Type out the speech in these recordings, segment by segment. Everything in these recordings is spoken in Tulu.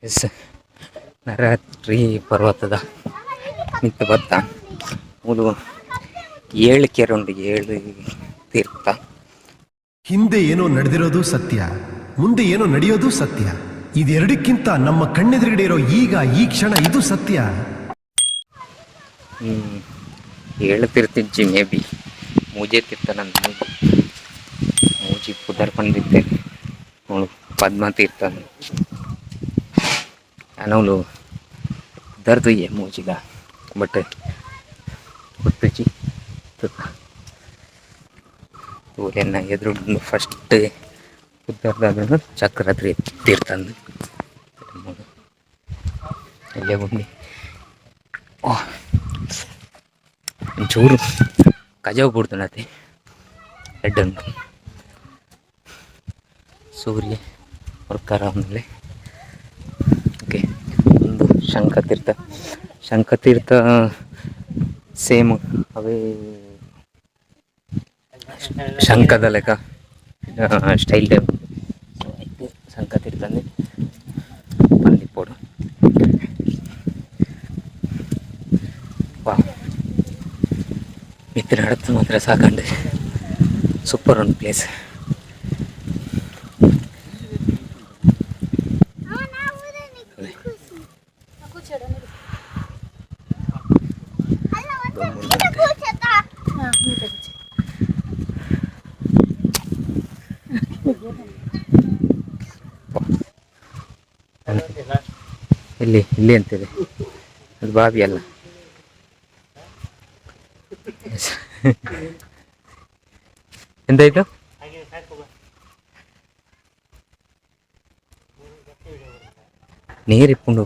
ಎಸ್, ನರಹರಿ ಪರ್ವತದ ಮಿತ್ತ್ ಬತ್ತ. ಮೂಲು ಏಳು ಕೆರೆ ಉಂಡು, ಏಳು ತೀರ್ಥ. ಹಿಂದೆ ಏನೋ ನಡೆದಿರೋದು ಸತ್ಯ, ಮುಂದೆ ಏನೋ ನಡೆಯೋದು ಸತ್ಯ. ಇದೆರಡಕ್ಕಿಂತ ನಮ್ಮ ಕಣ್ಣೆದುರುಗಡೆ ಇರೋ ಈಗ ಈ ಕ್ಷಣ ಇದು ಸತ್ಯ. ಏಳು ತೀರ್ಥ ಮೇ ಬಿ ಮೂಜೆ ತೀರ್ಥ. ನಂದು ಮೂಜಿ ಮೂಜಿ ಪುದರ್ ಪಂದಿತ್ತೆ ಅವಳು ಪದ್ಮ ತೀರ್ಥ ಅವಳು ಪುದರ್ ತುಯ್ಯೆ ಮೂಜಿದ, ಬಟ್ ಗೊತ್ತುಜಿ. ತೂಲೆನ್ನ ಎದುರು ಫಸ್ಟ್ ಪುದರ್ದಾದ್ರೂ ಚಕ್ರ ತೀರ್ಥ ಅಂದು ಎಲ್ಲೇ ಬಂದು. ಓ, ಒಂಚೂರು ಕಜವು ಬುಡ್ದುಂಡತೆ, ಎಡ್ಡೆ ಉಂಟು. ಸೂರ್ಯ ಹೊರ್ಕಾರ ಆಮೇಲೆ. ಓಕೆ, ಒಂದು ಶಂಖತೀರ್ಥ. ಶಂಖತೀರ್ಥ ಸೇಮ್ ಅವೇ ಶಂಖದ ಲೆಕ್ಕ ಸ್ಟೈಲ್ ಟೈಪ್. ಸೊ ಐಕ್ ಶಂಖತೀರ್ಥ ಅಂದ್ರೆ ಪಂದಿಪ್ಪೊಡು. ವಾ, ಮಿತ್ತ್ ನಡತ್ ಮಾತ್ರ ಸಾಕಂಡು. ಸೂಪರ್ ಉಂಡು ಪ್ಲೇಸ್. ಇಲ್ಲಿ ಇಲ್ಲಿ ಅಂತಿದೆ, ಅದು ಬಾವಿ ಅಲ್ಲ. ಎಂತಾಯ್ತು? ನೀರಿಪ್ಪುಂಡು,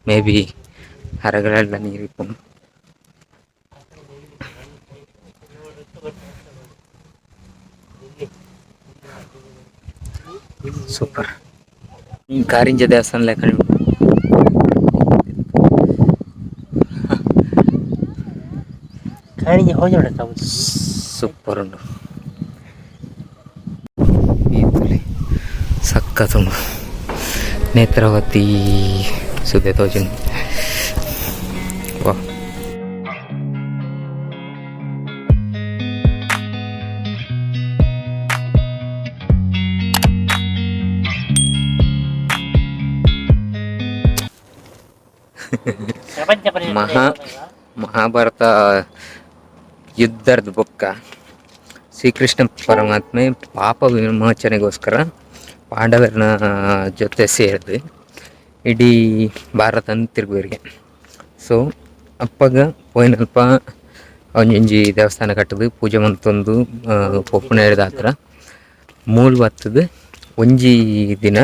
ಮೇ ಬಿ ಹರಗಳೆಲ್ಲ ನೀರಿಪ್ಪುಂಡು. ಸೂಪರ್. ಕಾರಿಂಜ ದೇವಸ್ಥಾನ ಲೆಕ್ಕ. ಕಾರಿಂಜ ಹೋಜೋಡ. ಸೂಪರ್ ಉಂಡು. ಈ ತುಲೆ ಸಖತ್ ಉಂಡು. ನೇತ್ರಾವತಿ ಸುದೆ ತೋಜುಂಡು. ವಾ. ಪ್ರಪಂಚ ಮಹಾಭಾರತ ಯುದ್ಧದ ಬೊಕ್ಕ ಶ್ರೀಕೃಷ್ಣ ಪರಮಾತ್ಮೆ ಪಾಪ ವಿಮೋಚನೆಗೋಸ್ಕರ ಪಾಂಡವರನ ಜೊತೆ ಸೇರಿದು ಇಡೀ ಭಾರತನ ತಿರುಗುವರಿಗೆ. ಸೊ ಅಪ್ಪಗ ಪೋಯಿನಲ್ಪ ಒಂಜೊಂಜಿ ದೇವಸ್ಥಾನ ಕಟ್ಟದು ಪೂಜೆ ಮಂತೊಂದು ಪೋಪುನ ಹತ್ರ ಮೂಲು ಬತ್ತದು ಒಂಜಿ ದಿನ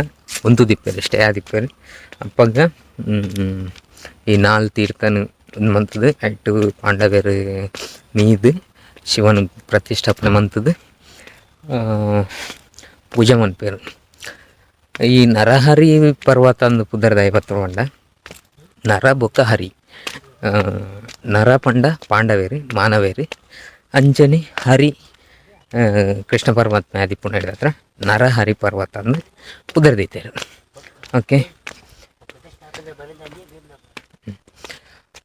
ಒಂದು ದಿಪ್ಪೆರ್, ಸ್ಟೇ ಆದಿಪ್ಪೆರ್. ಅಪ್ಪಗ ಈ ನಾಲ್ ತೀರ್ಥನ ಮಂತದು ಐಟು ಪಾಂಡವೆರ್ ಮೀದು ಶಿವನ ಪ್ರತಿಷ್ಠಾಪನೆ ಮಂತದು ಪೂಜೆ ಮನ್ಪೆರ್. ಈ ನರಹರಿ ಪರ್ವತ ಅಂದ್ ಪುದರ್ದ ಐವತ್ತು ಪಂಡ ನರ ಬೊಕ್ಕ ಹರಿ. ನರ ಪಂಡ ಪಾಂಡವೇರ್, ಮಾನವೇರ್. ಅಂಚನೆ ಹರಿ ಕೃಷ್ಣ ಪರಮಾತ್ಮ ಆದಿಪ್ಪುನ ಹತ್ರ ನರಹರಿ ಪರ್ವತ ಅಂದ್ ಪುದರ್ ದೀತೆರ್. ಓಕೆ,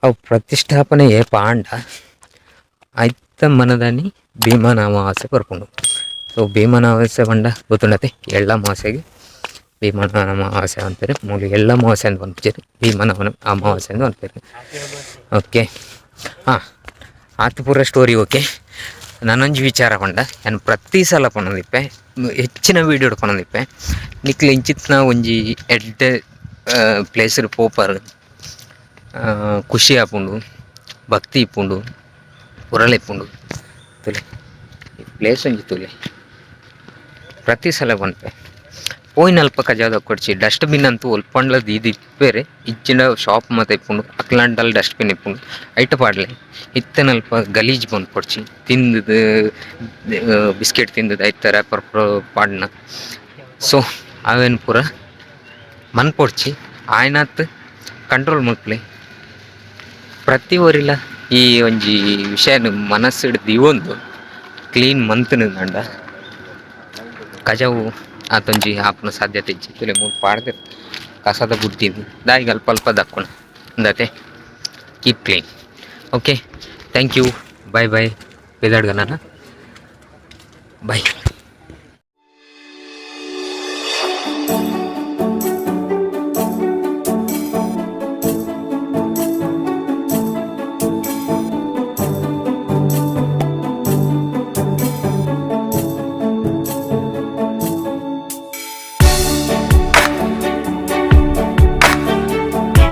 ಅವು ಪ್ರತಿಷ್ಠಾಪನೆ ಏಪ ಆಂಡ ಐತ ಮನದಾನಿ ಭೀಮನ ಅಮಾವಾಸ್ಯೆ ಬರ್ಪುಂಡು. ಸೊ ಭೀಮನ ಅಮಾವಾಸ್ಯೆ ಪಂಡ ಗೊತ್ತುಂಡತೆ? ಎಳ್ಳ ಅಮಾವಾಸ್ಯೆಗ್ ಭೀಮನ ಅಮಾವಾಸ್ಯೆ ಪನ್ಪೆರ್. ಮೂಲು ಎಳ್ಳ ಅಮಾವಾಸ್ಯೆ ಅಂದ್ ಪನ್ಪುಜೆರ್, ಭೀಮನ ಅಮಾವಾಸ್ಯೆ ಅಂದ್ ಪನ್ಪೆರ್. ಓಕೆ, ಹಾಂ, ಆತ್ ಪೂರ ಸ್ಟೋರಿ. ಓಕೆ, ನನೊಂಜಿ ವಿಚಾರ ಪಂಡ, ಯಾನ್ ಪ್ರತಿ ಸಲ ಪನೊಂದಿಪ್ಪೆ, ಹೆಚ್ಚಿನ ವೀಡಿಯೋಡ್ ಪನೊಂದಿಪ್ಪೆ, ನಿಕ್ಲ್ ಇಂಚಿತ್ತಿನ ಒಂಜಿ ಎಡ್ಡೆ ಪ್ಲೇಸ್ಡ್ ಪೋಪರ್, ಖುಷಿ ಆಪುಂಡು, ಭಕ್ತಿ ಇಪ್ಪುಂಡು, ಪುರಲ ಇಪ್ಪುಂಡು. ತೂಲೆ, ಈ ಪ್ಲೇಸ್ ಒಂಜಿ ತೂಲೆ. ಪ್ರತಿ ಸಲ ಪನ್ಪೆ, ಪೋಯಿನಲ್ಪ ಕಜಾವ್ ದಕ್ಕೊಡ್ಚಿ. ಡಸ್ಟ್ಬಿನ್ ಅಂತೂ ಒಲ್ಪಂಡ್ಲ ದೀದ್ ಇಪ್ಪೆರ್. ಇಜ್ಜಿಂಡ ಶಾಪ್ ಮಾತ ಇಪ್ಪುಂಡು, ಅಕ್ಲಾಂಡಲ್ ಡಸ್ಟ್ಬಿನ್ ಇಪ್ಪುಂಡು, ಐಟ್ ಪಾಡ್ಲೆ. ಇತ್ತಿನಲ್ಪ ಗಲೀಜ್ ಮನ್ಪೊಡ್ಚಿ. ತಿಂದುದು, ಬಿಸ್ಕೆಟ್ ತಿಂದುದು ಐತ ರ್ಯಾಪರ್ ಪಾಡ್ನ. ಸೊ ಅವೆನ್ ಪೂರ ಮನ್ಪೊಡ್ಚಿ, ಆಯ್ನಾತ್ ಕಂಟ್ರೋಲ್ ಮಲ್ಪುಲೆ. ಪ್ರತಿ ಒರಿಲ ಈ ಒಂಜಿ ವಿಷಯನ್ ಮನಸ್ಸುಡ್ ದೀವೊಂದು ಕ್ಲೀನ್ ಮಂತ್ಂಡ ಕಜವು ಆತೊಂಜಿ ಆಪುನ ಸಾಧ್ಯತೆ ಇಜ್ಜಿ. ತೂಲೆ ಮೂಲು ಪಾಡ್ದೆರ್. ಕಸದ ಬುಟ್ಟಿ ದಾಯಿಗೆ ಅಲ್ಪ ಅಲ್ಪ ದಕ್ಕುನ ಅಂದತೆ. Keep clean. Okay, thank you, bye bye. ಪಿದಾಡ್ಗ ನಾನು, ಬಾಯ್.